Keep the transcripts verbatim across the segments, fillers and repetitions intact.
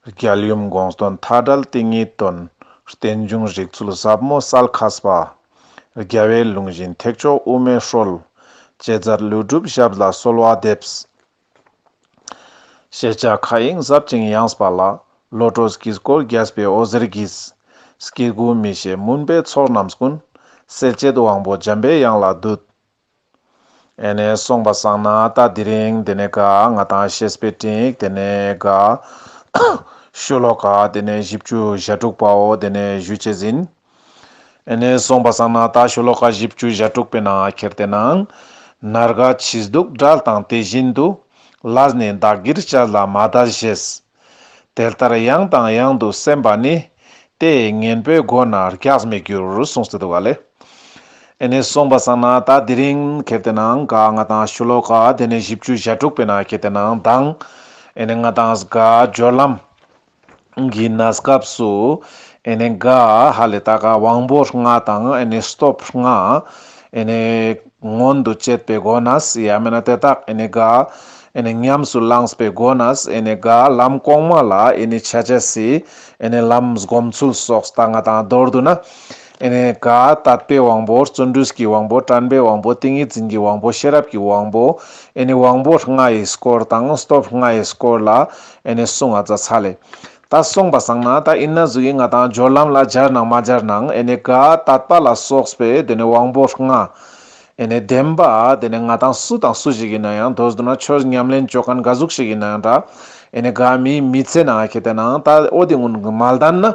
རྒྱལ་ཡུམ་དགོངས་དོན་མཐའ་བྲལ་ཏིང་ངེའི་དོན། རྟེན་འབྱུང་རིགས་ཚུལ་ཟབ་མོ་གསལ་མཁས་པ། རྒྱལ་བའི་ལུང་བཞིན་ཐེག་མཆོག་དབུ་མའི་སྲོལ། ཅེས་མཛད་ཀླུ་སྒྲུབ་ཞབས་ལ་གསོལ་བ་འདེབས། ཤེས་བྱ་མཁའ་དབྱིངས་ཟབ་ཅིང་ཡངས་པ་ལ། བློ་གྲོས་དཀྱིལ་འཁོར་རྒྱས་པའི་འོད་ཟེར་གྱིས། སྐྱེ་དགུའི་མི་ཤེས་མུན་པའི་ཚོགས་རྣམས་ཀུན། སེལ་བྱེད་དབང་པོ་འཇམ་པའི་དབྱངས་ལ་འདུད། ཨེ་ནེ་སོང་པ་སང་ན་ད་དེ་རིང་དེ་ནེ་ག་ང་ཏང་བཤེས་པའི་སྤྲིངས་ཡིག་དེ་ནེ་ག་ཤོ་ལོ་ཀ་དེ་ནེ་བཞི་བཅུ་ཞེ་དྲུག་པའོ་དེ་ནེ་ཞུ་ཅེས་ཨིན། ཨེ་ནེ་སོང་པ་སང་ན་ད་ཤོ་ལོ་ཀ་བཞི་བཅུ་ཞེ་དྲུག་པའི་ནང་ཁྱེར་ཏེ་ནང་ནར་ག་ཕྱིས་འདུག་བྲལ་དང་དེ་བཞིན་དུ། ལས་ནི་བདག་གིར་བྱ་ལ་མ་འདས་ཞེས། དེ་ལྟར་ཡང་དང་ཡང་དུ་སེམས་པ་ནི། དེ་ཡི་གཉེན་པོའི་སྒོ་ནས་རྒྱགས་མི་འགྱུར། གསུངས་ཏེ་འདུག་ག་ལེ། ཨེ་ནེ་སོང་པ་སང་ན་ད་དེ་རིང་ཁྱེར་ཏེ་ནང་ག་ང་ཏང་ཤོ་ལོ་ཀ་དེ་ནེ་བཞི་བཅུ་ཞེ་དྲུག་པའི་ནང་ཁྱེར་ཏེ་ནང་དང་། ཨེ་ནེ་ང་ཏང་ག་སྦྱོར་ལམ་གྱི་གནས་སྐབས་སུ་ཨེ་ནེ་ག་ཧ་ལེ་ད་ག་དབང་པོ་ལྔ་དང་ཨེ་ནེ་སྟོབས་ལྔ་ཨེ་ནེ་མངོན་དུ་བྱེད་པའི་སྒོ་ནས་ཡང་མེད་ན་དེ་དག་ཨེ་ནེ་ག་ཨེ་ནེ་ཉམས་སུ་བླངས་པའི་སྒོ་ནས་ཨེ་ནེ་ག་ལམ་གོང་མ་ལ་ཨེ་ནེ་ཆ་ཅེས་སི་ཨེ་ནེ་ལམ་སྒོམ་ཚུལ་སོགས་ད་ང་ཏང་མདོར་བསྡུ་ན་ཨེ་ནེ་ག་དད་པའི་དབང་པོ། བརྩོན་འགྲུས་ཀྱི་དབང་པོ། དྲན་པའི་དབང་པོ། ཏིང་ངེ་འཛིན་གྱི་དབང་པོ། ཤེས་རབ་ཀྱི་དབང་པོ། ཨེ་ནེ་དབང་པོ་ལྔ་ཡི་སྐོར་དང་སྟོབས་ལྔ་ཡི་སྐོར་ལ་ཨེ་ནེ་གསུང་ང་ཙ་ཚར་ལེ། ད་སོང་པ་སང་ན་ད་ཨིན་ན་ཟུག་གི་ང་ཏང་སྦྱོར་ལམ་ལ་སྦྱར་ནང་མ་སྦྱར་ནང་ཨེ་ནེ་ག་དད་པ་ལ་སོགས་པའི་དེ་ནེ་དབང་པོ་ལྔ་ཨེ་ནེ་ལྡན་པ་དེ་ནེ་ང་ཏང་སུ་དང་སུ་ཞིག་ཨིན་ན་ཡང་དོ་བསྡུ་ན་ཆོས་ཉམས་ལེན་ཅོ་མཁན་ག་ཟུག་ཞིག་ཨིན་ན་ཡང་འདྲ་ཨེ་ནེ་ག་མིའི་མི་ཚེ་ནང་ཁྱེར་ཏེ་ནང་ད་འོ་དེ་ཀུན་མ་ལྡན་ན་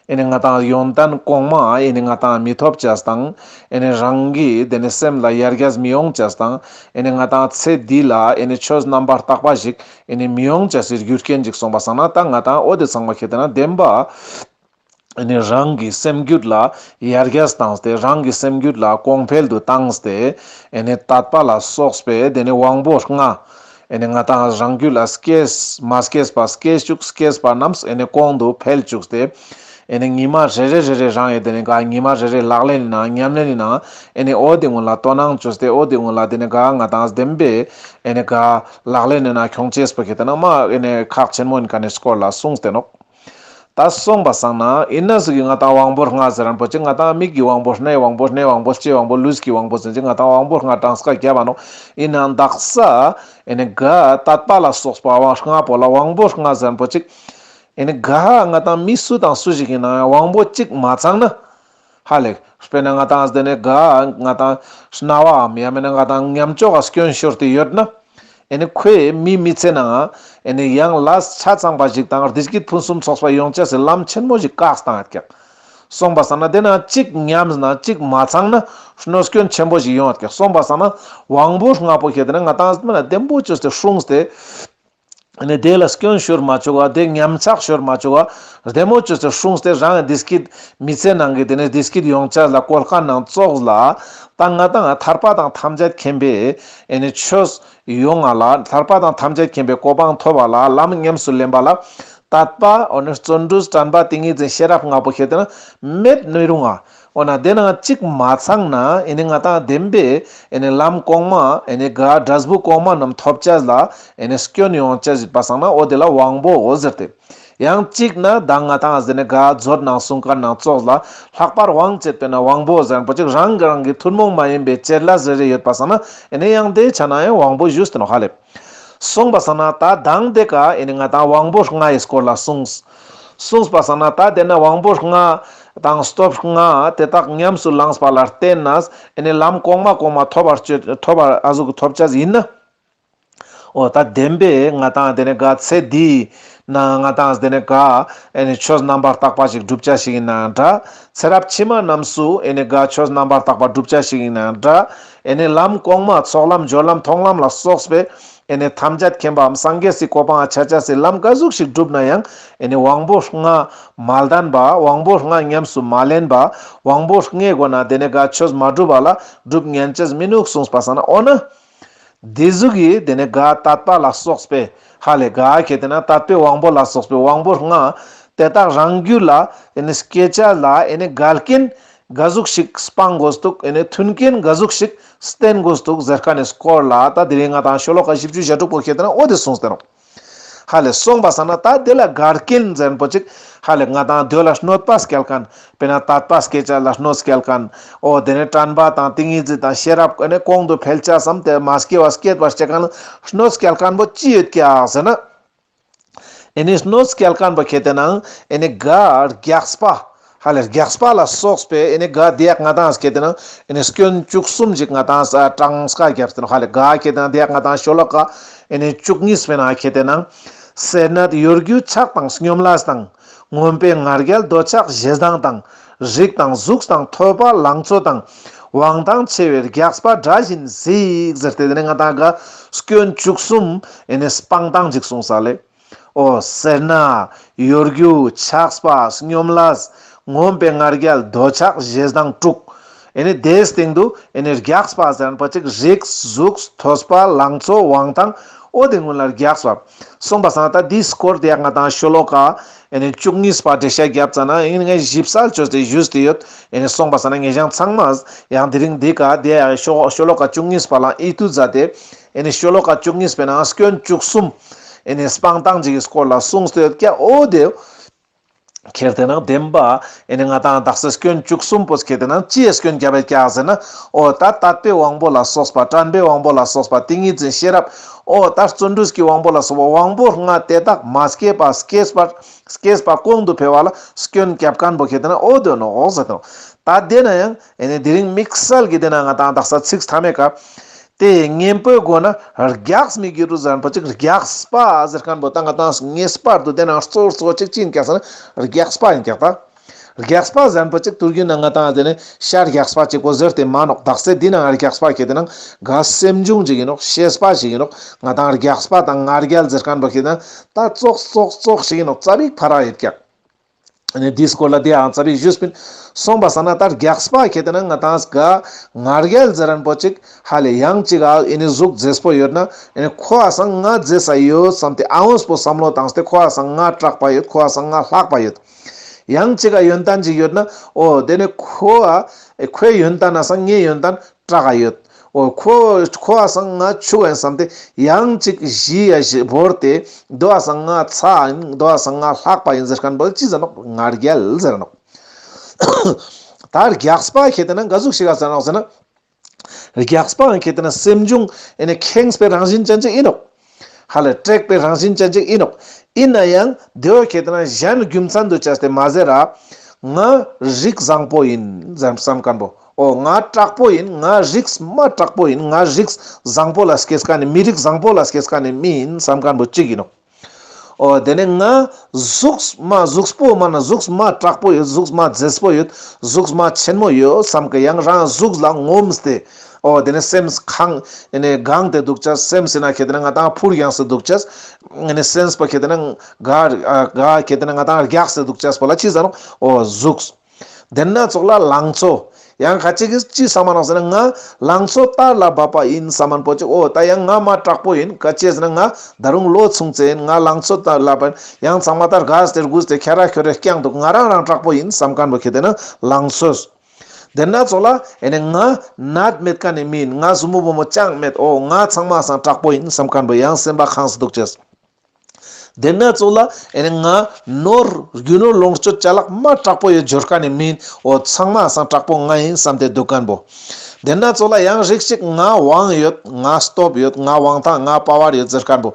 ཨེ་ནེ་ང་ཏང་ཡོན་ཏན་གོང་མ་ཨེ་ནེ་ང་ཏང་མི་ཐོབ་ཅེས་དང་ཨེ་ནེ་རང་གི་དེ་ནེ་སེམས་ལ་ཡར་རྒྱས་མི་ཡོང་ཅེས་དང་ཨེ་ནེ་ང་ཏང་ཚེ་འདི་ལ་ཨེ་ནེ་ཆོས་རྣམ་པར་དག་པ་ཞིག་ཨེ་ནེ་མི་ཡོང་ཅེས་སི་རྒྱུ་རྐྱེན་ཅིག་སོང་པ་སང་ན་ད་ང་ཏང་འོ་དེ་ཚང་མ་ཁྱེར་ཏེ་ན་ལྡན་པ་ཨེ་ནེ་རང་གི་སེམས་རྒྱུད་ལ་ཡར་རྒྱས་བཏང་སྟེ་རང་གི་སེམས་རྒྱུད་ལ་གོང་འཕེལ་དུ་བཏང་སྟེ་ཨེ་ནེ་དད་པ་ལ་སོགས་པའི་དེ་ནེ་དབང་པོ་ལྔ་ཨེ་ནེ་ང་ཏང་རང་རྒྱུད་ལ་སྐྱེས་མ་སྐྱེས་པ་སྐྱེས་བཅུག་སྐྱེས་པ་རྣམས་ཨེ་ནེ་གོང་དུ་འཕེལ་བཅུག་སྟེ་ཨེ་ནེ་ཉི་མ་རེ་རེ་རེ་རེ་རང་ཨེ་དེ་ནེ་ག་ཉི་མ་རེ་རེ་ལག་ལེན་ནང་ཉམས་ལེན་ནང་ཨེ་ནེ་འོ་དེ་ཀུན་ལ་དོ་སྣང་བཅོས་ཏེ་འོ་དེ་ཀུན་ལ་དེ་ནེ་ག་ང་ཏང་ལྡན་པའི་ཨེ་ནེ་ག་ལག་ལེན་ནང་ཁྱོང་ཅེས་པོ་ཁྱེར་ཏེ་ན་མ་ཨེ་ནེ་ཁག་ཆེན་མོ་ཨིན་མཁན་ནི་སྐོར་ལ་གསུངས་ཏེ་ནོག། ད་སོང་པ་སང་ན་ཨིན་ན་ཟུག་གི་ང་ཏང་དབང་པོ་ལྔ་ཟེར་རན་པོ་ཅིག་ང་ཏང་མིག་གི་དབང་པོ། སྣའི་དབང་པོ། སྣའི་དབང་པོ། ལྕེའི་དབང་པོ། ལུས་ཀྱི་དབང་པོ་ཟེར་ཅིག་ང་ཏང་དབང་པོ་ལྔ་གྲངས་ཀ་བརྒྱབ་པ་ནོག། ཨིན་ནའང་དག་ས་ཨེ་ནེ་ག་དད་པ་ལ་སོགས་པ་དབང་ལྔ་པོ་ལ་དབང་པོ་ལྔ་ཟེར་རན་པོ་ཅིག་ཨེ་ནེ་ག་ང་ཏང་མི་སུ་དང་སུ་ཞིག་ཨིན་ན་ཡང་དབང་པོ་གཅིག་མ་ཚང་ན་ཧ་ལེ་དཔེར་ན་ང་ཏང་དེ་ནེ་ག་ང་ཏང་རྣ་བའམ་ཡང་མེད་ན་ང་ཏང་ཉམས་ཅོག་ག་སྐྱོན་ཤོར་ཏེ་ཡོད་ན། ཨེ་ནེ་ཁོའི་མི་མི་ཚེ་ནང་ཨེ་ནེ་ཡང་ལས་ཆ་ཚང་པ་ཞིག་དང་བདེ་སྐྱིད་ཕུན་སུམ་ཚོགས་པ་ཡོང་ཅེས་སི་ལམ་ཆེན་མོ་ཞིག་བཀག་བཏང་ཡོད་ཀྱག། སོང་པ་སང་ན་དེ་ན་གཅིག་ཉམས་ན་གཅིག་མ་ཚང་ན་གནོད་སྐྱོན་ཆེན་པོ་ཞིག་ཡོང་ཡོད་ཀྱག། སོང་པ་སང་ན་དབང་པོ་ལྔ་པོ་ཁྱེར་ཏེ་ན་ང་ཏང་མ་ན་བདེ་མོ་བཅོས་ཏེ་སྲུངས་ཏེ། ཨེ་ནེ་དེ་ལ་སྐྱོན་ཤོར་མ་བཅུག་པ་དེ་ཉམས་ཆག་ཤོར་མ་བཅུག་པ་བདེ་མོ་བཅོས་ཏེ་སྲུངས་ཏེ་རང་བདེ་སྐྱིད་མི་ཚེ་ནང་གི་དེ་ནེ་བདེ་སྐྱིད་ཡོང་ཅེས་ལ་གོ་སྐབས་ནང་ཙོགས་ལ་ད་ང་ཏང་ཐར་པ་དང་ཐམས་ཅད་མཁྱེན་པའི་ཨེ་ནེ་ཆོས་ཡོང་ང་ལ་ཐར་པ་དང་ཐམས་ཅད་མཁྱེན་པའི་གོ་འཕང་ཐོབ་པ་ལ་ལམ་ཉམས་སུ་ལེན་པ་ལ་དད་པ་འོ་ན་བརྩོན་འགྲུས་དྲན་པ་ཏིང་ངེ་འཛིན་ཤེས་རབ་ལྔ་པོ་ཁྱེར་ཏེ་ན་མེད་མི་རུང་ང་། འོ་ན་དེ་ན་གཅིག་མ་ཚང་ན་ཨེ་ནེ་ང་ཏང་བདེན་པའི་ཨེ་ནེ་ལམ་གོང་མ་ཨེ་ནེ་ག་འབྲས་བུ་གོང་མ་རྣམས་ཐོབ་ཅེས་ལ་ཨེ་ནེ་སྐྱོན་ཡོང་ཅེས་ཡོད་པ་སང་ན་འོ་དེ་ལ་དབང་པོའོ་ཟེར་ཏེ། ཡང་གཅིག་ན་ད་ང་ཏང་ཟེར་ནེ་ག་མཛོད་ནང་གསུང་མཁན་ནང་ཙོགས་ལ་ལྷག་པར་དབང་བྱེད་པས་ན་དབང་པོ་ཟེར་རན་པོ་ཅིག་རང་གི་རང་གི་ཐུན་མོང་མ་ཡིན་པའི་བྱེད་ལས་རེ་རེ་ཡོད་པ་སང་ན་ཨེ་ནེ་ཡང་དེ་ཆ་ན་ཡང་དབང་པོ་ཞུས་ཏེ་ནོག་ཧ་ལེ། སོང་པ་སང་ན་ད་དང་དེ་ཀ་ཨེ་ནེ་ང་ཏང་དབང་པོ་ལྔ་ཡི་སྐོར་ལ་གསུངས། གསུངས་པ་སང་ན་ད་དེ་ན་དབང་པོ་ལྔ་དང་སྟོབས་ལྔ་དེ་དག་ཉམས་སུ་བླངས་པ་ལ་བརྟེན་ནས་ཨེ་ནེ་ལམ་གོང་མ་གོང་མ་ཐོབ་པར་སྤྱོད་ཐོབ་པར་ཨ་ཟུག་ཐོབ་ཅེས་ཡིན་ན། འོ་ད་བདེན་པའི་ང་ཏང་དེ་ནེ་ག་ཚེ་འདིའི་ནང་ང་ཏང་དེ་ནེ་ག་ཨེ་ནེ་ཆོས་རྣམ་པར་དག་པ་ཞིག་སྒྲུབ་ཅེས་ཞིག་ཡིན་ནའང་འདྲ། ཚེ་རབས་ཕྱི་མ་རྣམས་སུ་ཨེ་ནེ་ག་ཆོས་རྣམ་པར་དག་པ་སྒྲུབ་ཅེས་ཞིག་ཡིན་ནའང་འདྲ། ཨེ་ནེ་ལམ་གོང་མ་ཚོགས་ལམ་སྦྱོར་ལམ་མཐོང་ལམ་ལ་སོགས་པའི་ཨེ་ནེ་ཐམས་ཅད་མཁྱེན་པའམ་སངས་རྒྱས་སི་གོ་འཕང་ང་ཆ་ཅེས་སི་ལམ་ག་ཟུག་ཞིག་བསྒྲུབ་ན་ཡང་ཨེ་ནེ་དབང་པོ་ལྔ་མ་ལྡན་པ་དབང་པོ་ལྔ་ཉམས་སུ་མ་ལེན་པ་དབང་པོ་ལྔའི་སྒོ་ནས་དེ་ནེ་ག་ཆོས་མ་སྒྲུབ་པ་ལ་སྒྲུབ་ཉན་ཅེས་མི་ནུག་གསུངས་པ་སང་ན་འོ་ན། དེ་ཟུག་གི་དེ་ནེ་ག་དད་པ་ལ་སོགས་པའི་ཧ་ལེ་ག་ཁྱེར་ཏེ་ན་དད་པའི་དབང་པོ་ལ་སོགས་པའི་དབང་པོ་ལྔ་དེ་དག་རང་རྒྱུད་ལ་ཨེ་ནེ་སྐྱེ་ཅེས་ལ་ཨེ་ནེ་འགལ་རྐྱེན་ག་ཟུག་ཞིག་སྤང་དགོས་འདུག་ཨེ་ནེ་མཐུན་རྐྱེན་ག་ཟུག་ཞིག་བསྟེན་དགོས་འདུག་ཟེར་མཁན་ནི་སྐོར་ལ་ད་དེ་རིང་ང་ཏང་ཤོ་ལོ་ཀ་བཞི་བཅུ་ཞེ་དྲུག་པོ་ཁྱེར་ཏེ་ན་འོ་དེ་གསུངས་ཏེ་ནོག། ཧ་ལེ་སོང་པ་སང་ན་ད་དེ་ལ་འགལ་རྐྱེན་ཟེར་ཁན་པོ་ཅིག་ཧ་ལེ་ང་ཏང་དེ་ལ་གནོད་པ་སྐྱེལ་ཁན། དཔེར་ན་དད་པ་སྐྱེ་ཅེས་ལ་གནོད་སྐྱེལ་ཁན། འོ་དེ་ནེ་དྲན་པ་དང་ཏིང་ངེ་འཛིན་དང་ཤེས་རབ་ཀུན་ནེ་གོང་དུ་འཕེལ་ཅེས་སམ་དེ་མ་སྐྱེ་བ་སྐྱེད་པར་བྱེད་ཁན་གནོད་སྐྱེལ་ཁན་པོ་ཅི་ཡོད་ཀྱག་ཟེར་ན། ཨེ་ནེ་གནོད་སྐྱེལ་ཁན་པོ་ཁེ་ཏེ་ན་ཨེ་ནེ་ག་རྒྱགས་པ། ཧ་ལེ་རྒྱགས་པ་ལ་སོགས་པའི་ཨེ་ནེ་ག་དེ་ཡག་ང་ཏང་ཁེ་ཏེ་ན་ཨེ་ནེ་སྐྱོན་བཅུ་གསུམ་ཞིག་ང་ཏང་ས་གྲངས་ཀ་རྒྱབ་སྟེ་ནོག། ཧ་ལེ་ག་ཁེ་ཏེ་ན་དེ་ཡག་ང་ཏང་ཤོ་ལོ་ཀ་ཨེ་ནེ་བཅུ་གཉིས་པའི་ནང་ཁེ་ཏེ་ན། སེར་སྣ་གཡོ་སྒྱུ་ཆགས་དང་སྙོམས་ལས་དང་། ངོམས་པའི་ང་རྒྱལ་འདོད་ཆགས་ཞེ་སྡང་དང་། རིགས་དང་གཟུགས་དང་ཐོས་པ་ལང་ཚོ་དང་། དབང་ཐང་ཆེ་བའི་རྒྱགས་པ་དགྲ་བཞིན་གཟིགས་ཟེར་ཏེ་དེ་ནེ་ང་ཏང་ག་སྐྱོན་བཅུ་གསུམ་ཨེ་ནེ་སྤང་ཐང་ཅིག་གསུངས་ས་ལེ། འོ་སེར་སྣ། གཡོ་སྒྱུ། ཆགས་པ། སྙོམས་ལས། ངོམས་པའི་ང་རྒྱལ། འདོད་ཆགས། ཞེ་སྡང་དྲུག། ཨེ་ནེ་དེའི་སྟེང་དུ་ཨེ་ནེ་རྒྱགས་པ་ཟེར་ཁན་པོ་ཅིག་རིགས་གཟུགས་ཐོས་པ་ལང་ཚོ་དབང་ཐང་། འོ་དེ་ཀུན་ལ་རྒྱགས་པ། སོང་པ་སང་ན་ད་དེའི་སྐོར་དེ་ཡག་ང་ཏང་ཤོ་ལོ་ཀ་ཨེ་ནེ་བཅུ་གཉིས་པ་འགྲེལ་བཤད་རྒྱབ་ཙ་ན་ཨེ་ནེ་ངས་ཞིབ་གསལ་བཅོས་ཏེ་ཞུས་ཏེ་ཡོད། ཨེ་ནེ་སོང་པ་སང་ན་ངེད་ཅག་ཚང་མ་ཡང་དེ་རིང་འདི་ཀ་དེ་ཡག་ཤོ་ཤོ་ལོ་ཀ་བཅུ་གཉིས་པ་ལ་ཨི་ཏུ་མཛད་དེ། ཨེ་ནེ་ཤོ་ལོ་ཀ་བཅུ་གཉིས་པའི་ནང་སྐྱོན་བཅུ་གསུམ་ཨེ་ནེ་སྤང་ཐང་ཅིག་གི་སྐོར་ལ་གསུངས་ཏེ་ཡོད་ཀྱག། འོ་དེ་ཁེ་ཏེ་ན་བདེན་པ་ཨེ་ནེ་ང་ཏང་དག་ས་སྐྱོན་བཅུ་གསུམ་པོ་ཁེ་ཏེ་ན་ཅིའི་སྐྱོན་རྒྱབ་པའི་ཀྱག་ཟེར་ན། འོ་ད་དད་པའི་དབང་པོ་ལ་སོགས་པ། དྲན་པའི་དབང་པོ་ལ་སོགས་པ། ཏིང་ངེ་འཛིན་ཤེས་རབ། འོ་ད་བརྩོན་འགྲུས་ཀྱི་དབང་པོ་ལ་སོགས་པ་དབང་པོ་ལྔ་དེ་དག་མ་སྐྱེས་པ་སྐྱེས་པར་སྐྱེས་པ་གོང་དུ་འཕེལ་བ་ལ་སྐྱོན་རྒྱབ་ཁན་པོ་ཁེ་ཏེ་ན་འོ་དེ་ནོག་ཟེར་ཏེ་ནོག། ད་དེ་ན་ཡང་ཨེ་ནེ་དེ་རིང་དམིགས་བསལ་གྱི་དེ་ན་ང་ཏང་དག་ས་ཚིག་ཐ་མའི་ཀ་དེ་གཉེན་པོའི་སྒོ་ན་རྒྱགས་མི་འགྱུར་རོ་ཟེར་ཁན་པོ་ཅིག་རྒྱགས་པ་ཟེར་ཁན་པོ་ད་ང་ཏང་ངེས་པར་དུ་དེ་ན་གཙོ་བོ་གཙོ་བོ་ཅིག་ཅི་ཡིན་ཀྱག་ཟེར་ན་རྒྱགས་པ་ཡིན་ཀྱག་ད། རྒྱགས་པ་ཟེར་ཁན་པོ་ཅིག་དུས་རྒྱུན་ན་ང་ཏང་དེ་ནེ་ཤ་རྒྱགས་པ་ཅིག་པོ་ཟེར་ཏེ་མ་ནོག། དག་ས་དེ་ན་རྒྱགས་པ་ཁེ་ཏེ་ན་ག་སེམས་བྱུང་ཅིག་ཡིན་ནོག། ཤེས་པ་ཅིག་ཡིན་ནོག། ང་ཏང་རྒྱགས་པ་དང་ང་རྒྱལ་ཟེར་ཁན་པོ་ཁེ་ཏེ་ན་ད་ཙོགས་ཙོགས་ཙོགས་ཤིག་ཡིན་ནོག། ཙ་པིག་ཕ་ར་ཡོད་ཀྱག། ཨ་ནི་འདིའི་སྐོར་ལ་དེ་ཡང་ཙ་པིག་ཞུས་པིན། སོང་པ་སང་ན་ད་རྒྱགས་པ་ཁེ་ཏེ་ན་ང་ཏང་ག་ང་རྒྱལ་ཟེར་ཁན་པོ་ཅིག་ཧ་ལེ་ཡང་ཅིག་ག་ཨེ་ནེ་གཟུགས་མཛེས་པོ་ཡོད་ན་ཨེ་ནེ་ཁོ་བ་སང་ང་མཛེས་ས་ཡོད་བསམ་སྟེ་ཨ་འོས་པོ་བསམ་བློ་བཏང་སྟེ་ཁོ་བ་སང་ང་དྲག་པ་ཡོད། ཁོ་བ་སང་ང་ལྷག་པ་ཡོད། ཡང་ཅིག་ག་ཡོན་ཏན་ཅིག་ཡོད་ན་འོ་དེ་ནེ་ཁོ་བ་ཨེ་ཁོའི་ཡོན་ཏན་ན་སང་ངའི་ཡོན་ཏན་དྲག་ག་ཡོད། འོ་ཁོ་ཁོ་བ་སང་ང་ཆུག་ཡིན་བསམ་སྟེ་ཡང་ཅིག་གཞི་ཡ་བོར་ཏེ་དོ་བ་སང་ང་ཚ་ཡིན། དོ་བ་སང་ང་ལྷག་པ་ཡིན་ཟེར་ཁན་པོ་ཅི་ཟེར་ནོག། ང་རྒྱལ་ཟེར་ནོག། ད་རྒྱགས་པ་ཁེ་ཏེ་ན་ག་ཟུག་ཞིག་ག་ཟེར་ནོག་ཟེར་ན། རྒྱགས་པའང་ཁེ་ཏེ་ན་སེམས་བྱུང་ཨེ་ནེ་ཁེངས་པའི་རང་བཞིན་ཅན་ཅིག་ཡིན་ནོག། ཧ་ལེ་དྲེགས་པའི་རང་བཞིན་ཅན་ཅིག་ཡིན་ནོག། ཡིན་ན་ཡང་དེ་བོ་ཁེ་ཏེ་ན་གཞན་རྒྱུ་མཚན་དུ་བྱས་ཏེ་མ་ཟེར་ར། ང་རིགས་བཟང་པོ་ཡིན་བསམ་ཁན་པོ། འོ་ང་དྲག་པོ་ཡིན། ང་རིགས་མ་དྲག་པོ་ཡིན། ང་རིགས་བཟང་པོ་ལ་སྐྱེས་ཁན་ནི་མི་རིགས་བཟང་པོ་ལ་སྐྱེས་ཁན་ནི་མི་ཡིན་བསམ་ཁན་པོ་ཅིག་ཡིན་ནོག། འོ་དེ་ནེ་ང་གཟུགས་མ་གཟུགས་པོ་མ་ན་གཟུགས་མ་དྲག་པོ་ཡོད། གཟུགས་མ་མཛེས་པོ་ཡོད། གཟུགས་མ་ཆེན་མོ་ཡོད་བསམ་གི་ཡང་རང་གཟུགས་ལ་ངོམས་ཏེ། འོ་དེ་ནེ་སེམས་ཁེངས་ཨེ་ནེ་གང་སྟེ་འདུག་ཅེས། སེམས་ཟེར་ན་ཁེ་ཏེ་ན་ང་ཏང་ཕུར་གཡེངས་ཏེ་འདུག་ཅེས། ཨེ་ནེ་སེམས་པོ་ཁེ་ཏེ་ན་ག་ག་ཁེ་ཏེ་ན་ང་ཏང་རྒྱགས་ཏེ་འདུག་ཅེས་པོ་ལ་ཅི་ཟེར་ནོག། འོ་གཟུགས། དེ་ན་ཙོགས་ལ་ལང་ཚོ། ཡང་ཁ་ཅིག་གིས་ཅི་བསམ་མ་ནོག་ཟེར་ན་ང་ལང་ཚོ་དར་ལ་བབས་པ་ཡིན་བསམ་མཁན་པོ་ཅིག། འོ་ད་ཡང་ང་མ་དྲག་པོ་ཡིན། ག་ཅི་ཟེར་ན་ང་ད་རུང་ལོ་ཆུང་ཙེ་ཡིན། ང་ལང་ཚོ་དར་ལ་བབས་ཡང་ཚང་མ་ད་རྒས་ཏེ་རྒུད་དེ་ཁྱ་ར་ཁྱོ་རེ་རྐྱང་འདུག། ང་རང་རང་དྲག་པོ་ཡིན་བསམ་མཁན་པོ་ཁེ་ཏེ་ན་ལང་ཚོ། དེ་ན་ཙོགས་ལ་ཨེ་ནེ་ང་ནད་མེད་མཁན་ནི་མི་ཡིན། ང་ཟུར་མོ་བུ་མོ་ཅང་མེད། འོ་ང་ཚང་མ་སང་དྲག་པོ་ཡིན་བསམ་མཁན་པོ་ཡང་སེམས་པ་ཁེངས་ཏེ་འདུག་ཅེས། དེ་ན་ཙོགས་ལ་ཨེ་ནེ་ང་ནོར་རྒྱུ་ནོར་ལོངས་སྤྱོད་ཅ་ལག་མ་དྲག་པོ་ཡོད་འབྱོར་མཁན་ནི་མི་ཡིན། འོ་ཚང་མ་སང་དྲག་པོ་ང་ཡིན་བསམ་སྟེ་འདུག་མཁན་པོ། དེ་ན་ཙོགས་ལ་ཡང་རིགས་ཅིག་ང་དབང་ཡོད། ང་སྟོབས་ཡོད། ང་དབང་ཐང་ང་པ་ཝར་ཡོད་ཟེར་མཁན་པོ།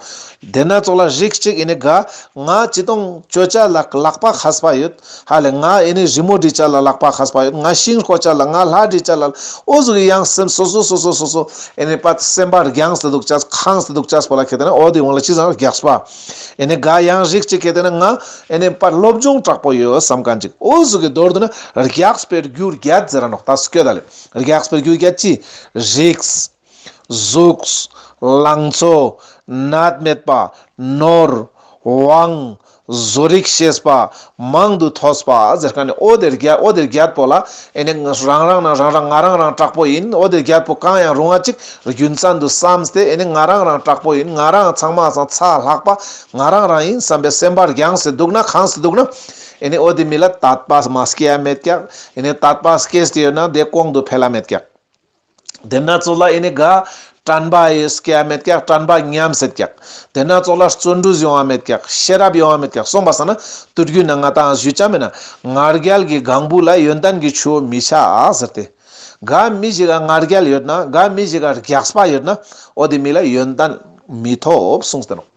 དེ་ན་ཙོགས་ལ་རིགས་ཅིག་ཨེ་ནེ་ག་ང་ཅི་ཏོང་ཅོ་ཅེས་ལ་ལག་པ་མཁས་པ་ཡོད། ཧ་ལེ་ང་ཨེ་ནེ་རི་མོ་འབྲི་ཅེས་ལ་ལག་པ་མཁས་པ་ཡོད། ང་ཤིང་བརྐོ་ཅེས་ལ་ང་ལྷ་འབྲི་ཅེས་ལ། འོ་ཟུག་གི་ཡང་སེམས་སོ་སོ་སོ་སོ་སོ་སོ་ཨེ་ནེ་པ་སེམས་པ་རྒྱངས་ཏེ་འདུག་ཅེས་ཁེངས་ཏེ་འདུག་ཅེས་པོ་ལ་ཁེ་ཏེ་ན་འོ་དེ་འོང་ལ་ཅི་ཟེར་ན་རྒྱགས་པ། ཨེ་ནེ་ག་ཡང་རིགས་ཅིག་ཁེ་ཏེ་ན་ང་ཨེ་ནེ་པ་སློབ་སྦྱོང་དྲག་པོ་ཡོད་བསམ་མཁན་ཅིག། འོ་ཟུག་གི་མདོར་བསྡུ་ན་རྒྱགས་པའི་རྒྱུ་བརྒྱད་ཟེར་ར་ནོག། ད་སྐྱོད་ད་ལེ། རྒྱགས་པའི་རྒྱུ་བརྒྱད་ཅི། རིགས། གཟུགས། ལང་ཚོ། ནད་མེད་པ། ནོར། དབང་། བཟོ་རིག་ཤེས་པ། མང་དུ་ཐོས་པ་ཟེར་མཁན་ནི་འོ་དེ་བརྒྱད། འོ་དེ་བརྒྱད་པོ་ལ་ཨེ་ནེ་རང་རང་ན་རང་རང་ང་རང་རང་དྲག་པོ་ཡིན། འོ་དེ་བརྒྱད་པོ་གང་ཡང་རུང་བ་ཅིག་རྒྱུ་མཚན་དུ་བསམས་ཏེ་ཨེ་ནེ་ང་རང་རང་དྲག་པོ་ཡིན། ང་རང་ཚང་མ་སང་ཚ་ལྷག་པ་ང་རང་རང་ཡིན་བསམ་པའི་སེམས་པ་རྒྱངས་ཏེ་འདུག་ན་ཁེངས་ཏེ་འདུག་ན་ཨེ་ནེ་འོ་དེ་མི་ལ་དད་པ་མ་སྐྱེ་ཡ་མེད་ཀྱག། ཨེ་ནེ་དད་པ་སྐྱེས་ཏེ་ཡོད་ན་དེ་གོང་དུ་འཕེལ་ལ་མེད་ཀྱག། དེ་ན་ཙོགས་ལ་ཨེ་ནེ་ག་ དྲན་པ་ཡི་སྐྱེ་མེད་ཀྱག། དྲན་པ་ཉམས་སད་ཀྱག། དེ་ན་ཙོགས་ལ་བརྩོན་འགྲུས་ཡོང་བ་མེད་ཀྱག། ཤེས་རབ་ཡོང་བ་མེད་ཀྱག། སོང་པ་སང་ན་དུས་རྒྱུན་ན་ང་ཏང་ཞུ་ཅ་མེད་ན་ང་རྒྱལ་གྱི་གང་བུ་ལ་ཡོན་ཏན་གྱི་ཆུ་མི་ཆགས་ཟེར་ཏེ། ག་མི་ཞིག་ག་ང་རྒྱལ་ཡོད་ན་ག་མི་ཞིག་ག་རྒྱགས་པ་ཡོད་ན་འོ་དེ་མི་ལ་ཡོན་ཏན་མི་ཐོབ་གསུངས་ཏེ་ནོག།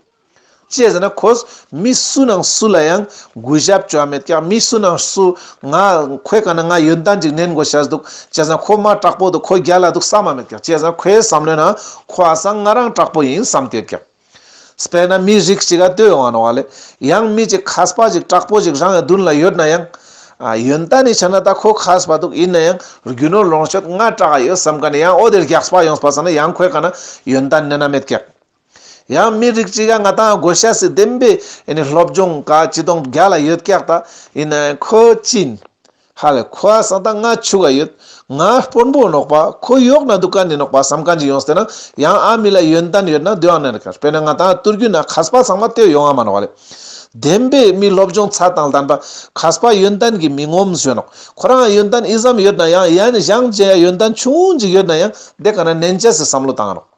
ཅི་ཟེར་ན་ཁོ་མི་སུ་ནང་སུ་ལ་ཡང་གུས་ཞབས་བཅོ་བ་མེད་ཀྱག། མི་སུ་ནང་སུ་ང་ཁོའི་ཀ་ན་ང་ཡོན་ཏན་ཅིག་ནན་དགོས་ཤེས་འདུག། ཅི་ཟེར་ན་ཁོ་མ་དྲག་པོ་འདུག། ཁོ་རྒྱལ་ལ་འདུག་བསམ་མ་མེད་ཀྱག། ཅི་ཟེར་ན་ཁོའི་བསམ་བློའི་ནང་ཁོ་ཨ་སང་ང་རང་དྲག་པོ་ཡིན་བསམ་སྟེ་ཡོད་ཀྱག། དཔེར་ན་མི་རིགས་ཅིག་ག་ལྟོས་ཡོང་བ་ནོག་ལེ། ཡང་མི་ཅིག་མཁས་པ་ཅིག་དྲག་པོ་ཅིག་རང་གི་མདུན་ལ་ཡོད་ན་ཡང་། ཨ་ཡོན་ཏན་ནི་ཆ་ན་ད་ཁོ་མཁས་པ་འདུག། ཡིན་ན་ཡང་རྒྱུ་ནོར་ལོངས་སྤྱོད་ང་དྲག་ཡོད་བསམ་མཁན་ནི་ཡང་འོ་དེ་རྒྱགས་པ་ཡོངས་པ་སང་ན་ཡང་ཁོའི་ཀ་ན་ཡོན་ཏན་ནན་ན་མེད་ཀྱག། ཡང་མི་རིགས་ཅིག་ག་ང་ཏང་དགོས་ཤེས་སི་བདེན་པའི་ཨེ་ནི་སློབ་སྦྱོང་ག་ཅི་དང་རྒྱལ་ལ་ཡོད་ཀྱག། ད་ཡིན་ན་ཡང་ཁོ་ཅི་ཡིན། ཧ་ལེ་ཁོ་ཨ་སང་ད་ང་ཆུ་ག་ཡོད། ང་དཔོན་པོ་ནོག་པ། ཁོ་ཡོག་ན་འདུག་ག་ནི་ནོག་པ་བསམ་མཁན་ཅིག་ཡོངས་ཏེ་ན་ཡང་ཨ་མི་ལ་ཡོན་ཏན་ཡོད་ན་དེ་ཡང་ནན་ཀྱག། དཔེར་ན་ང་ཏང་དུས་རྒྱུན་ན་མཁས་པ་ཚང་མ་ལྟོས་ཡོང་བ་མ་ནོག་ལེ། བདེན་པའི་མི་སློབ་སྦྱོང་ཚད་དང་ལྡན་པ་མཁས་པ་ཡོན་ཏན་གྱི་མི་ངོམ་ཞུ་ནོག། ཁོ་རང་ཡོན་ཏན་ཨི་ཙམ་ཡོད་ན་ཡང་ཡང་ནི་གཞན་ཅི་ཡོན་ཏན་ཆུང་ཅིག་ཡོད་ན་ཡང་དེ་ཀ་ན་ནན་ཅེས་སི་བསམ་བློ་བཏང་ནོག།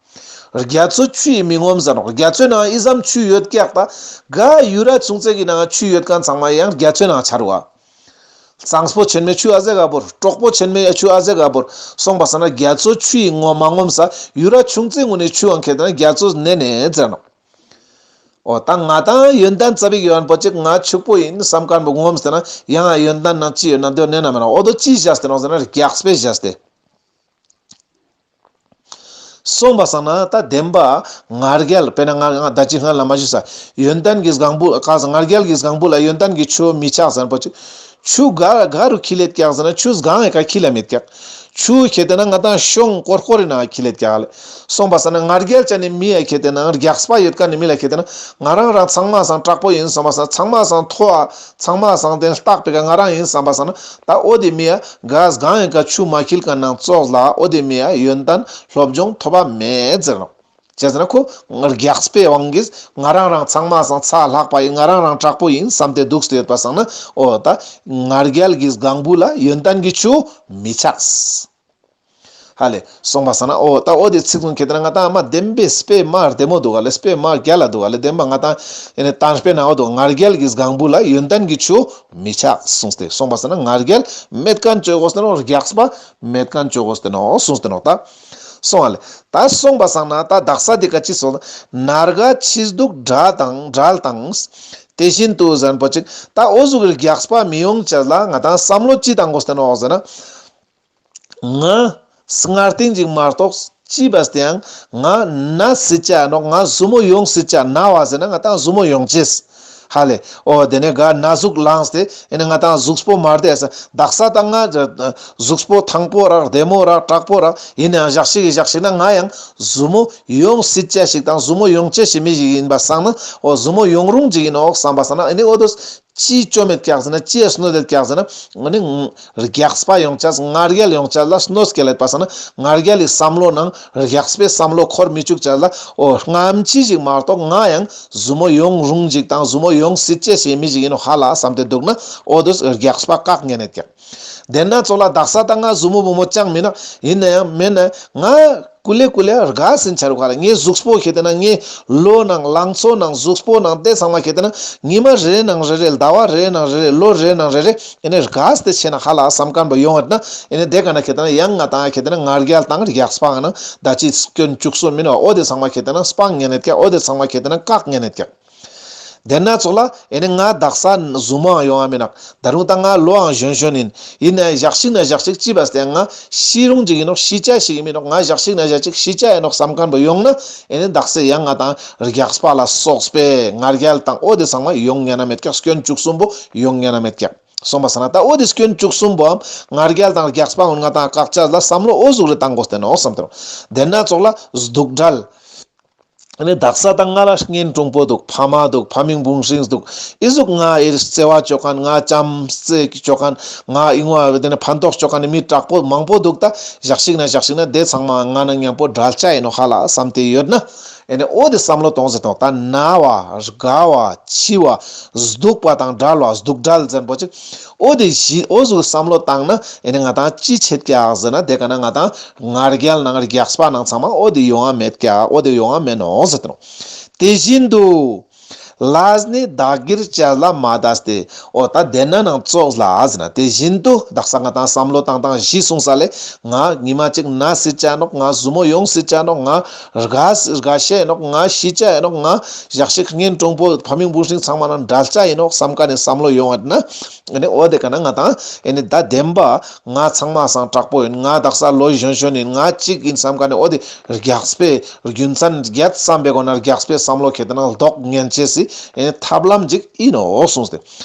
རྒྱ་མཚོ་ཆུ་ཡི་མི་ངོམ་ཟེར་ནོག། རྒྱ་མཚོའི་ནང་ཨི་ཙམ་ཆུ་ཡོད་ཀྱག། ད་ག་ཡུ་ར་ཆུང་ཙེ་གི་ནང་ཆུ་ཡོད་མཁན་ཚང་མ་ཡང་རྒྱ་མཚོའི་ནང་ཆ་རུ་བ། གཙང་པོ་ཆེན་མོའི་ཆུ་ཨ་ཟེ་ག་བོར། དྲོག་པོ་ཆེན་མོའི་ཆུ་ཨ་ཟེ་ག་བོར། སོང་པ་སང་ན་རྒྱ་མཚོ་ཆུ་ཡི་ངོ་མ་ངོམ་ས་ཡུ་ར་ཆུང་ཙེ་ངུ་ནི་ཆུ་ཡང་ཁེ་ཏེ་ན་རྒྱ་མཚོ་ནན་ནན་ཟེར་ནོག། འོ་ད་ང་ཏང་ཡོན་ཏན་ཙ་པིག་ཡོད་པོ་ཅིག་ང་ཕྱུག་པོ་ཡིན་བསམ་མཁན་པོ་ངོམ་སྟེ་ན་ཡང་ཡོན་ཏན་ནང་ཅི་ཡོད་ན་དེ་ནན་ན་མེད་ན་འོ་དོ་ཅི་བཞག་སྟེ་ནོག་ཟེར་ན་རྒྱགས་པས་བཞག་སྟེ། སོང་པ་སང་ན་ད་བདེན་པ་ང་རྒྱལ་དཔེར་ན་ང་ང་ད་ཅི་སྔ་ལ་མ་ཞུས་ས་ཡོན་ཏན་གྱི་སྒང་བུ་ག་ས་ང་རྒྱལ་གྱི་སྒང་བུ་ལ་ཡོན་ཏན་གྱི་ཆུ་མི་ཆགས་ཟེར་པོ་ཅིག། ཆུ་ག་ག་རུ་འཁྱིལ་ལེད་ཀྱག་ཟེར་ན་ཆུ་སྒང་ཡི་ཀ་འཁྱིལ་ལ་མེད་ཀྱག། ཆུ་ཁེ་ཏེ་ན་ང་ཏང་ཤོང་ཀོར་ཀོར་རི་ནང་འཁྱིལ་ལེད་ཀྱག་ལེ། སོང་པ་སང་ན་ང་རྒྱལ་ཅན་ནི་མི་ཡ་ཁེ་ཏེ་ན་རྒྱགས་པ་ཡོད་མཁན་ནི་མི་ལ་ཁེ་ཏེ་ན་ང་རང་རང་ཚང་མ་སང་དྲག་པོ་ཡིན་བསམ་པ་སང་ཚང་མ་སང་མཐོ་བ་ཚང་མ་སང་དེ་ལྟག་པའི་ཀ་ང་རང་ཡིན་བསམ་པ་སང་ན་ད་འོ་དེ་མི་ཡ་ག་སྒང་ཡི་ཀ་ཆུ་མ་འཁྱིལ་མཁན་ནང་ཙོགས་ལ་འོ་དེ་མི་ཡ་ཡོན་ཏན་སློབ་སྦྱོང་ཐོབ་པ་མེད་ཟེར་ནོག། ཅི་ཟེར་ན་ཁོ་རྒྱགས་པའི་དབང་གིས་ང་རང་རང་ཚང་མ་སང་ཚ་ལྷག་པ་ཡིན་ང་རང་རང་དྲག་པོ་ཡིན་བསམ་སྟེ་འདུག་སྟེ་ཡོད་པ་སང་ན་འོ་ད་ང་རྒྱལ་གྱི་སྒང་བུ་ལ་ཡོན་ཏན་གྱི་ཆུ་མི་ཆགས། ཧ་ལེ། སོང་པ་སང་ན་འོ་ད་འོ་དེ་ཚིག་དུང་ཁེ་ཏེ་ན་ང་ཏང་མ་བདེན་པའི་དཔེ་མ་བདེ་མོ་འདུག་ག་ལེ། དཔེ་མ་རྒྱལ་ལ་འདུག་ག་ལེ། བདེན་པ་ང་ཏང་ཨེ་ནི་དང་དཔེ་ན་འོ་དོ་ང་རྒྱལ་གྱི་སྒང་བུ་ལ་ཡོན་ཏན་གྱི་ཆུ་མི་ཆགས་གསུངས་ཏེ། སོང་པ་སང་ན་ང་རྒྱལ་མེད་མཁན་ཅོ་དགོས་ཏེ་ནོག། རྒྱགས་པ་མེད་མཁན་ཅོ་དགོས་ཏེ་ནོག་གསུངས་ཏེ་ནོག་ད། སོང་ཨ་ལེ། ད་སོང་པ་སང་ན་ད་དག་ས་དེ་ཀ་ཅི་སོང་། ན་རྒ་འཆི་སྡུག་བྲལ་དང་བྲལ་དང་། དེ་བཞིན་དུ་ཟེར་པོ་ཅིག། ད་འོ་ཟུག་གི་རྒྱགས་པ་མི་ཡོང་ཅེས་ལ་ང་ཏང་བསམ་བློ་ཅི་བཏང་དགོས་ཏེ་ནོག་ཟེར་ན། ང་སྔར་སྟིང་ཅིག་མ་གཏོགས་ཅི་བས་ཏེ་ཡང་ང་ན་སྲིད་ཅ་ནོག། ང་ཟུ་མོ་ཡོང་སྲིད་ཅ། ན་བ་ཟེར་ན་ང་ཏང་ཟུ་མོ་ཡོང་ཅེས། ཧ་ལེ། འོ་དེ་ནས་ག་ན་ཟུག་ལངས་ཏེ་ཨེ་ནི་ང་ཏང་ཟུགས་པོ་མ་བདེ་ས་དག་ས་ད་ང་ཟུགས་པོ་ཐང་པོ་ར་བདེ་མོ་ར་དྲག་པོ་ར་ཡིན་ནའང་ཞག་ཞིག་གི་ཞག་ཞིག་ན་ང་ཡང་ཟུ་མོ་ཡོང་སྲིད་ཅ་ཞིག་དང་ཟུ་མོ་ཡོང་ཅེས་ཞིག་མི་ཞིག་ཡིན་པ་སང་ན་འོ་ཟུ་མོ་ཡོང་རུང་ཅིག་ཡིན་ནོག་བསམ་པ་སང་ན་ཨེ་ནི་འོ་དོ་ཅི་ཅོ་མེད་ཀྱག་ཟེར་ན་ཅི་ཡ་སྣོད་དེད་ཀྱག་ཟེར་ན་ཨ་ནི་རྒྱགས་པ་ཡོང་ཅེས་ང་རྒྱལ་ཡོང་ཅེས་ལ་སྣོད་སྐྱེལ་ལེད་པ་སང་ན་ང་རྒྱལ་ལི་བསམ་བློ་ནང་རྒྱགས་པའི་བསམ་བློ་འཁོར་མི་བཅུག་ཅེས་ལ་འོ་སྔ་ཕྱི་ཞིག་མ་གཏོགས་ང་ཡང་ཟུ་མོ་ཡོང་རུང་ཅིག་དང་ཟུ་མོ་ཡོང་སྲིད་ཅེས་ཞིག་མི་ཞིག་ཡིན་ནོག་ཧ་ལ་བསམ་སྟེ་འདུག་ན་འོ་དོ་རྒྱགས་པ་བཀག་ཉན་ནེད་ཀྱག། དེ་ན་ཙོགས་ལ་དག་ས་ད་ང་ཟུ་མོ་བུ་མོ་ཅང་མིན་ན་ཡིན་ན་ཡང་མེད་ན་ང་ཀུ་ལེ་ཀུ་ལེ་རྒས་ཟིན་ཆ་རུག་ག་ལེ། ངའི་གཟུགས་པོ་ཁེ་ཏེ་ན་ངའི་ལོ་ནང་ལང་ཚོ་ནང་གཟུགས་པོ་ནང་དེ་ཚང་མ་ཁེ་ཏེ་ན་ཉི་མ་རེ་རེ་ནང་རེ་རེ་ཟླ་བ་རེ་རེ་ནང་རེ་རེ་ལོ་རེ་རེ་ནང་རེ་རེ་ཨེ་ནི་རྒས་ཏེ་ཆེ་ན་ཧ་ལ་བསམ་མཁན་པོ་ཡོང་ངད་ན་ཨེ་ནི་དེ་ག་ན་ཁེ་ཏེ་ན་ཡང་ང་ཏང་ཁེ་ཏེ་ན་ང་རྒྱལ་དང་རྒྱགས་པ་ང་ན་ད་ཅི་སྐྱོན་བཅུ་གསུམ་མིན་ནོག། འོ་དེ་ཚང་མ་ཁེ་ཏེ་ན་སྤང་ཉན་ནེད་ཀྱག། འོ་དེ་ཚང་མ་ཁེ་ཏེ་ན་བཀག་ཉན་ནེད་ཀྱག། དེ་ན་ཙོགས་ལ་ཨེ་ནི་ང་དག་ས་ཟུ་མོའང་ཡོང་བ་མིན་ནག། ད་རུང་ད་ང་ལོའང་གཞོན་གཞོན་ཡིན། ཡིན་ནའང་ཞག་ཞིག་ན་ཞག་ཞིག་ཅི་བས་ཏེ་ང་ཤི་རུང་ཅིག་ཡིན་ནོག། ཤི་ཆ་ཞིག་མིན་ནོག། ང་ཞག་ཞིག་ན་ཞག་ཅིག་ཤི་ཆ་ཡིན་ནོག་བསམ་མཁན་པོ་ཡོང་ན་ཨེ་ནི་དག་ས་ཡང་ང་ཏང་རྒྱགས་པ་ལ་སོགས་པའི་ང་རྒྱལ་དང་འོ་དེ་ཚང་མ་ཡོང་ཉན་ན་མེད་ཀྱག། སྐྱོན་བཅུ་གསུམ་པོ་ཡོང་ཉན་ན་མེད་ཀྱག། སོང་པ་སང་ན་ད་འོ་དེ་སྐྱོན་བཅུ་གསུམ་པོའམ་ང་རྒྱལ་དང་རྒྱགས་པ་ཀུན་ང་ཏང་བཀག་ཆ་ལ་བསམ་བློ་འོ་ཟུག་རེ་བཏང་དགོས་ཏེ་ནོག་བསམ་ཏེ་ནོག། དེ་ན་ཙོགས་ལ་སྡུག་བྲལ། ཨ་ནི་དག་ས་ད་ང་ལ་གཉེན་དྲུང་པོ་འདུག། ཕ་མ་འདུག། ཕ་མིང་བུང་སྲིང་འདུག། ཨི་ཟུག་ང་ཨེ་བརྩེ་བ་ཅོ་མཁན། ང་བྱམས་བརྩེ་ཅོ་མཁན། ང་ཨི་ངོ་དེ་ནས་ཕན་ཐོགས་ཅོ་མཁན་མི་དྲག་པོ་མང་པོ་འདུག། ད་ཞག་ཞིག་ན་ཞག་ཞིག་ན་དེ་ཚང་མ་ང་ན་མཉམ་པོ་བྲལ་ཆ་ཡིན་ནོག་ཧ་ལ་བསམ་སྟེ་ཡོད་ན། ཨེ་ནི་འོ་དེ་བསམ་བློ་གཏོང་ཟེར་ཏེ་ནོག་ད་ན་བ་དགའ་བ་འཆི་བ་སྡུག་པ་དང་བྲལ་བ་སྡུག་བྲལ་ཟེར་པོ་ཅིག་འོ་དེ་བཞི་འོ་ཟུག་བསམ་བློ་བཏང་ན་ཨེ་ནི་ང་ཏང་ཅི་ཆད་ཀྱག་ཟེར་ན་དེ་ཀ་ན་ང་ཏང་ང་རྒྱལ་ནང་རྒྱགས་པ་ནང་ཚང་མ་འོ་དེ་ཡོང་ང་མེད་ཀྱག་འོ་དེ་ཡོང་ང་མེད་ནོག་ཟེར་ཏེ་ནོག་དེ་བཞིན་དུ། ལས་ནི་བདག་གིར་བྱས་ལ་མ་འདས་ཏེ། འོ་ད་དེ་ན་ནང་ཙོགས་ལ་ཟེར་ན་དེ་བཞིན་དུ་དག་ས་ང་ཏང་བསམ་བློ་བཏང་སྟངས་བཞི་གསུངས་ས་ལས་ང་ཉི་མ་གཅིག་ན་སྲིད་ཆ་ནོག་ང་ཟུར་མོ་ཡོང་སྲིད་ཆ་ནོག་ང་རྒ་རྒ་ཤེས་ནོག་ང་ཤི་ཆ་ཡིན་ནོག་ང་ཞག་ཞིག་གཉེན་དྲུང་པོ་ཕ་མིང་བུ་སྲིང་ཚང་མ་ནང་འབྲལ་ཆ་ཡིན་ནོག་བསམ་ཀ་ནས་བསམ་བློ་ཡོང་བ་ན་ཨེ་ནི་འོ་དེ་ཀ་ན་ང་ཏང་ཨེ་ནི་ད་བདེན་པ་ང་ཚང་མ་སང་དྲག་པོ་ཡིན། ང་དག་ས་ལོ་གཞོན་གཞོན་ཡིན། ང་གཅིག་ཡིན་བསམ་ཀ་ནས་འོ་དེ་རྒྱགས་པའི་རྒྱུ་མཚན་བརྒྱད་བསམ་པའི་སྒོ་ནས་རྒྱགས་པའི་བསམ་བློ་ཁེ་ཏེ་ན་ལྡོག་ཉན་ཅེས་སི་ཨེ་ནི་ཐབས་ལམ་ཅིག་ཡིན་ནོག་གསུངས་ཏེ།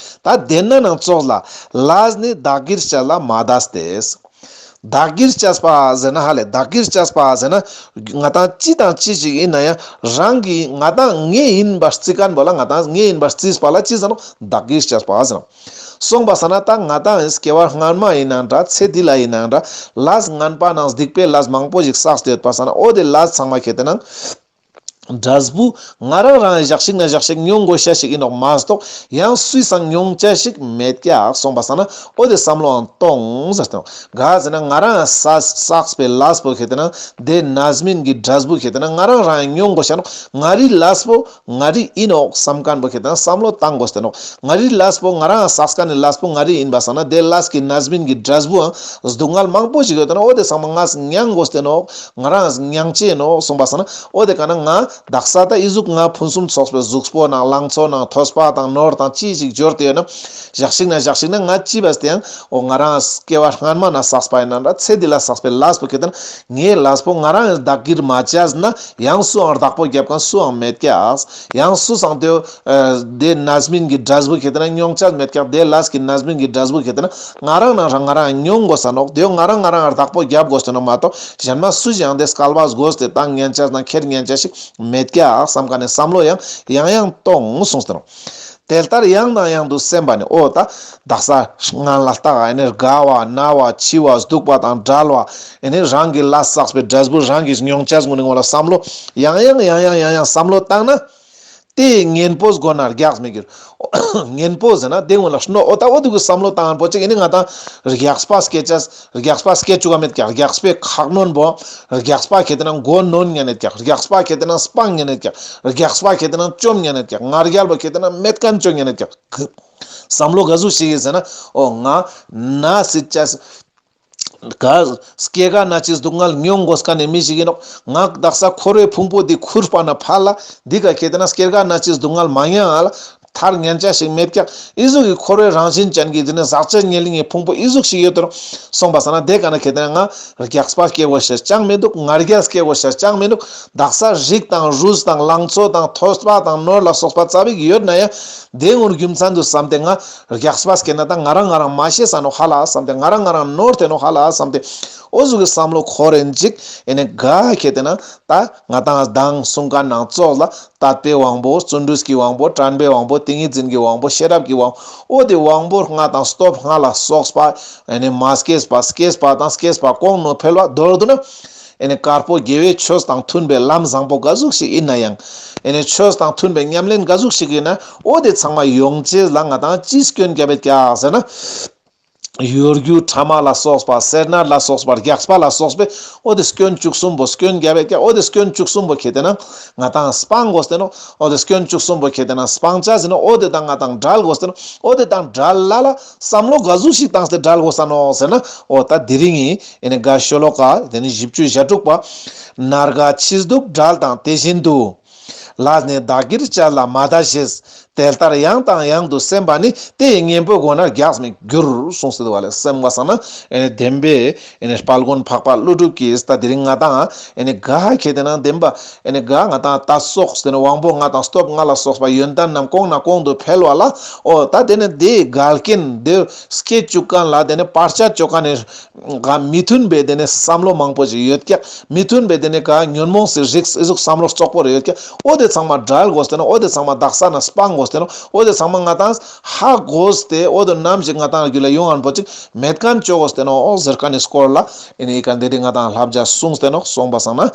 ད་དེ་ན་ནང་ཙོགས་ལ་ལས་ནི་བདག་གིར་བྱས་ལ་མ་འདས་ཏེ། བདག་གིར་བྱས་པ་ཟེར་ན་ཧ་ལས་བདག་གིར་བྱས་པ་ཟེར་ན་ང་ཏང་ཅི་དང་ཅི་ཞིག་ཡིན་ན་ཡང་རང་གི་ང་ཏང་ངའི་ཡིན་པ་རྩི་མཁན་པོ་ལ་ང་ཏང་ངའི་ཡིན་པ་རྩིས་པ་ལ་ཅི་ཟེར་ནོག་བདག་གིར་བྱས་པ་ཟེར་ནོག་སོང་པ་སང་ན་ད་ང་ཏང་སྐྱེ་བ་སྔན་མ་ཡིན་ན་འདྲ་ཚེ་འདི་ལ་ཡིན་ན་འདྲ་ལས་ངན་པ་ནང་སྡིག་པའི་ལས་མང་པོ་ཞིག་བསགས་ཏེ་ཡོད་པ་སང་ན་འོ་དེ་ལས་ཚང་མ་ཁེ་ཏེ་ན་འབྲས་བུ་ང་རང་རང་ཞག་ཞིག་ན་ཞག་ཞིག་མྱོང་དགོས་ཤ་ཞིག་ཡིན་ནོག་མ་གཏོགས་ཡང་སུས་སང་མྱོང་ཆ་ཞིག་མེད་ཀྱག་སོང་པ་སང་ན་འོ་དེ་བསམ་བློའང་གཏོང་ཟེར་ཏེ་ནོག་ག་ཟེར་ན་ང་རང་བསགས་པའི་ལས་པོ་ཁེ་ཏེ་ན་དེ་རྣམ་སྨིན་གྱི་འབྲས་བུ་ཁེ་ཏེ་ན་ང་རང་རང་མྱོང་དགོས་ཤ་ནོག་ང་རི་ལས་པོ་ང་རི་ཡིན་ནོག་བསམ་མཁན་པོ་ཁེ་ཏེ་ན་བསམ་བློ་བཏང་དགོས་ཏེ་ནོག་ང་རི་ལས་པོ་ང་རང་བསགས་མཁན་ནི་ལས་པོ་ང་རི་ཡིན་པ་སང་ན་དེ་ལས་ཀྱི་རྣམ་སྨིན་གྱི་འབྲས་བུའང་སྡུག་བསྔལ་མང་པོ་ཞིག་ཡོད་དེ་ནོག་འོ་དེ་ཚང་མ་ང་མྱང་དགོས་ཏེ་ནོག་ང་རང་མྱང་ཅེས་ནོག་སོང་པ་སང་ན་འོ་དེ་ཀ་ན་ང་དག་ས་ད་ཨི་ཟུག་ང་ཕུན་སུམ་ཚོགས་པའི་གཟུགས་པོ་ནང་ལང་ཚོ་ནང་ཐོས་པ་དང་ནོར་དང་ཅི་ཞིག་འབྱོར་ཏེ་ཡོད་ན་ཞག་ཞིག་ན་ཞག་ཞིག་ན་ང་ཅི་བས་ཏེ་ཡང་འོ་ང་རང་སྐྱེ་བ་སྔན་མ་ན་བསགས་པ་ཡིན་ན་འདྲ་ཚེ་འདི་ལ་བསགས་པའི་ལས་པོ་ཁེ་ཏེ་ན་ངའི་ལས་པོ་ང་རང་བདག་གིར་མ་བྱས་ན་ཡང་སུའང་བདག་པོ་རྒྱབ་མཁན་སུའང་མེད་ཀྱག་ཡང་སུ་སང་དེ་དེ་རྣམ་སྨིན་གྱི་འབྲས་བུ་ཁེ་ཏེ་ན་མྱོང་ཆ་མེད་ཀྱག་དེ་ལས་ཀྱི་རྣམ་སྨིན་གྱི་འབྲས་བུ་ཁེ་ཏེ་ན་ང་རང་ནང་རང་ང་རང་མྱོང་དགོས་ས་ནོག་དེ་ང་རང་ང་རང་བདག་པོ་རྒྱབ་དགོས་ས་ནོག་མ་གཏོགས་གཞན་མ་སུ་ཞིག་ཡང་དེ་སྐལ་བ་བགོས་ཏེ་བཏང་ཉན་ཆ་དང་ཁྱེར་ཉན་ཆ་ཞིག་མེད་ཀྱག་བསམ་མཁན་ནི་བསམ་བློ་ཡང་ཡང་ཡང་གཏོང་གསུངས་ཏེ་ནོག་དེ་ལྟར་ཡང་དང་ཡང་དུ་སེམས་པ་ནི་འོ་ད་དག་ས་སྔན་ལ་ལྟ་ག་ཨེ་ནི་རྒ་བ་ན་བ་འཆི་བ་སྡུག་པ་དང་བྲལ་བ་ཨེ་ནི་རང་གི་ལས་བསགས་པའི་འབྲས་བུ་རང་གིས་མྱོང་ཆ་ངུ་ནི་ངོ་ལ་བསམ་བློ་ཡང་ཡང་ཡང་ཡང་ཡང་ཡང་བསམ་བློ་བཏང་ན། དེ་གཉེན་པོས་བསྒོ་ན་རྒྱགས་མི་འགྱུར། གཉེན་པོ་ཟེར་ན་དེ་ངོ་ལ་ཤི་ནོག་འོ་ད་འོ་དུ་གི་བསམ་བློ་བཏང་པོ་ཅིག་ཨེ་ནི་ང་ཏང་རྒྱགས་པ་སྐྱེ་ཆ་རྒྱགས་པ་སྐྱེ་བཅུག་ག་མེད་ཀྱག་རྒྱགས་པའི་ཁག་ནོན་པོ་རྒྱགས་པ་ཁེ་ཏེ་ན་མགོ་ནོན་ཉན་ནད་ཀྱག་རྒྱགས་པ་ཁེ་ཏེ་ན་སྤང་ཉན་ནད་ཀྱག་རྒྱགས་པ་ཁེ་ཏེ་ན་བཅོམ་ཉན་ནད་ཀྱག་ང་རྒྱལ་པོ་ཁེ་ཏེ་ན་མེད་མཁན་བཅོ་ཉན་ནད་ཀྱག་བསམ་བློ་ག་ཟུག་ཞིག་ཡིན་ཟེར་ན་འོ་ང་ན་སྲིད་ཆ་ག་སྐྱེ་རྒ་ན་འཆི་སྡུག་བསྔལ་མྱོང་དགོས་མཁན་ནི་མི་ཞིག་ཡིན་ནོག་ང་དག་ས་འཁོར་བའི་ཕུང་པོ་འདི་ཁུར་པ་ན་ཕར་ལ་འདི་ག་ཁེ་ཏེ་ན་སྐྱེ་རྒ་ན་འཆི་སྡུག་བསྔལ་མ་མྱངས་ཨ་ལ་ཐར་ཉན་ཆ་ཞིག་མེད་ཀྱག་ཨི་ཟུག་གི་འཁོར་བའི་རང་བཞིན་ཅན་གྱི་འདི་ནི་ཟག་བཅས་ཉེར་ལེན་གྱི་ཕུང་པོ་ཨི་ཟུག་ཞིག་ཡོད་དོ་སོང་པ་སང་ན་དེ་ག་ན་ཁེ་ཏེ་ན་ང་རྒྱགས་པ་སྐྱེ་དགོས་ཤེས་ཅང་མི་འདུག་ང་རྒྱལ་སྐྱེ་དགོས་ཤེས་ཅང་མི་འདུག་དག་ས་རིགས་དང་རུས་དང་ལང་ཚོ་དང་ཐོས་པ་དང་ནོར་ལ་སོགས་པ་ཙ་པིག་ཡོད་ན་ཡང་དེ་ངོར་རྒྱུ་མཚན་དུ་བསམ་སྟེ་ང་རྒྱགས་པ་སྐྱེ་ན་ད་ང་རང་ང་རང་མ་ཤེས་ས་ནོག་ཧ་ལ་བསམ་སྟེ་ང་རང་ང་རང་ནོར་ཏེ་ནོག་ཧ་ལ་བསམ་སྟེ་འོ་ཟུག་གི་བསམ་བློ་འཁོར་རེན་ཅིག་ཨེ་ནི་ག་ཁེ་ཏེ་ན་ད་ང་ཏང་མདང་གསུང་མཁན་ནང་ཙོགས་ལ་དད་པའི་དབང་པོ་བརྩོན་འགྲུས་ཀྱི་དབང་པོ་དྲན་པའི་དབང་པོ་ཏིང་ངེ་འཛིན་གྱི་དབང་པོ་ཤེས་རབ་ཀྱི་དབང་པོ་འོ་དེ་དབང་པོ་ལྔ་དང་སྟོབས་ལྔ་ལ་སོགས་པ་ཨེ་ནི་མ་སྐྱེས་པ་སྐྱེས་པ་དང་སྐྱེས་པ་གོང་ནོ་འཕེལ་བ་མདོར་བསྡུ་ན། ཨེ་ནི་དཀར་པོ་དགེ་བའི་ཆོས་དང་མཐུན་པའི་ལམ་བཟང་པོ་ག་ཟུག་ཞིག་ཡིན་ན་ཡང་། ཨེ་ནི་ཆོས་དང་མཐུན་པའི་ཉམས་ལེན་ག་ཟུག་ཞིག་ཡིན་ན་འོ་དེ་ཚང་མ་ཡོང་ཅེས་ལ་ང་ཏང་ཅི་སྐྱོན་རྒྱབ་ཡོད་ཀྱག་ཟེར་ན། གཡོ་སྒྱུ་ཕྲ་མ་ལ་སོགས་པ་སེར་སྣ་ལ་སོགས་པ་རྒྱགས་པ་ལ་སོགས་པའི་འོ་དེ་སྐྱོན་བཅུ་གསུམ་པོ་སྐྱོན་རྒྱབ་ཡོད་ཀྱག་འོ་དེ་སྐྱོན་བཅུ་གསུམ་པོ་ཁེ་ཏེ་ན་ང་ཏང་སྤང་དགོས་ཏེ་ནོག་འོ་དེ་སྐྱོན་བཅུ་གསུམ་པོ་ཁེ་ཏེ་ན་སྤང་ཅེས་ཟེར་ན་འོ་དེ་དང་ང་ཏང་བྲལ་དགོས་ཏེ་ནོག་འོ་དེ་དང་བྲལ་ལ་ལ་བསམ་བློ་ག་ཟུག་ཞིག་བཏང་སྟེ་བྲལ་དགོས་ས་ནོག་ཟེར་ན་འོ་ད་དེ་རིང་ངི་ཨེ་ནི་ག་ཤོ་ལོ་ཀ་དེ་ནི་བཞི་བཅུ་ཞེ་དྲུག་པ། ན་རྒ་འཆི་སྡུག་བྲལ་དང་དེ་བཞིན་དུ། ལས་ནི་བདག་གིར་བྱས་ལ་མ་འདས་ཞེས། དེ་ལྟར་ཡང་དང་ཡང་དུ་སེམས་པ་ནི། དེ་ཡི་གཉེན་པོས་བསྒོ་ན་རྒྱགས་མི་འགྱུར། གསུངས་ཏེ་འདུག་པ་ལེ། སེམས་པ་སང་ན་ཨེ་ནི་བདེན་པའི་ཨེ་ནི་དཔལ་མགོན་འཕགས་པ་ཀླུ་སྒྲུབ་ཀྱིས་ད་དེ་རིང་ང་ཏང་ཨེ་ནི་ག་ཁེ་ཏེ་ན་བདེན་པ་ཨེ་ནི་ག་ང་ཏང་ད་སོགས་དེ་ནི་དབང་པོ་ལྔ་དང་སྟོབས་ལྔ་ལ་སོགས་པ་ཡོན་ཏན་རྣམས་གོང་ནས་གོང་དུ་འཕེལ་བ་ལ་འོ་ད་དེ་ནི་དེའི་འགལ་རྐྱེན་དེ་སྐྱེ་བཅུག་མཁན་ལ་དེ་ནི་བར་ཆད་བཅོ་མཁན་ནི་ག་མི་མཐུན་པའི་དེ་ནི་བསམ་བློ་མང་པོ་ཞིག་ཡོད་ཀྱག་མི་མཐུན་པའི་དེ་ནི་ག་ཉོན་མོངས་སི་རིགས་ཨི་ཟུག་བསམ་བློ་རྩོག་པོ་རེ་ཡོད་ཀྱག་འོ་དེ་ཚང་མ་བྲལ་དགོས་ཏེ་ནོག་འོ་དེ་ཚང་མ་དག་ས་ན་སྤང་དགོས་ཏེ་ནོག་འོ་དེ་ཚང་མ་ང་ཏང་ཧ་གོ་སྟེ་འོ་དེ་ནམ་ཞིག་ང་ཏང་རྒྱུད་ལ་ཡོང་ངན་པོ་ཅིག་མེད་མཁན་བཅོ་དགོས་ཏེ་ནོག་འོ་ཟེར་མཁན་ནི་སྐོར་ལ་ཨེ་ནི་ཨི་ཀ་འདི་རིང་ང་ཏང་བསླབ་བྱ་གསུངས་ཏེ་ནོག་སོང་པ་སང་ན།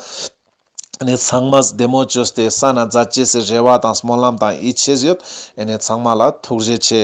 ཨ་ནི་ཚང་མ་བདེ་མོ་བཅོས་ཏེ་ས་ན་མཛད་ཅེས་སི་རེ་བ་དང་སྨོན་ལམ་དང་ཡིད་ཆེས་ཡོད། ཨ་ནི་ཚང་མ་ལ་ཐུགས་རྗེ་ཆེ།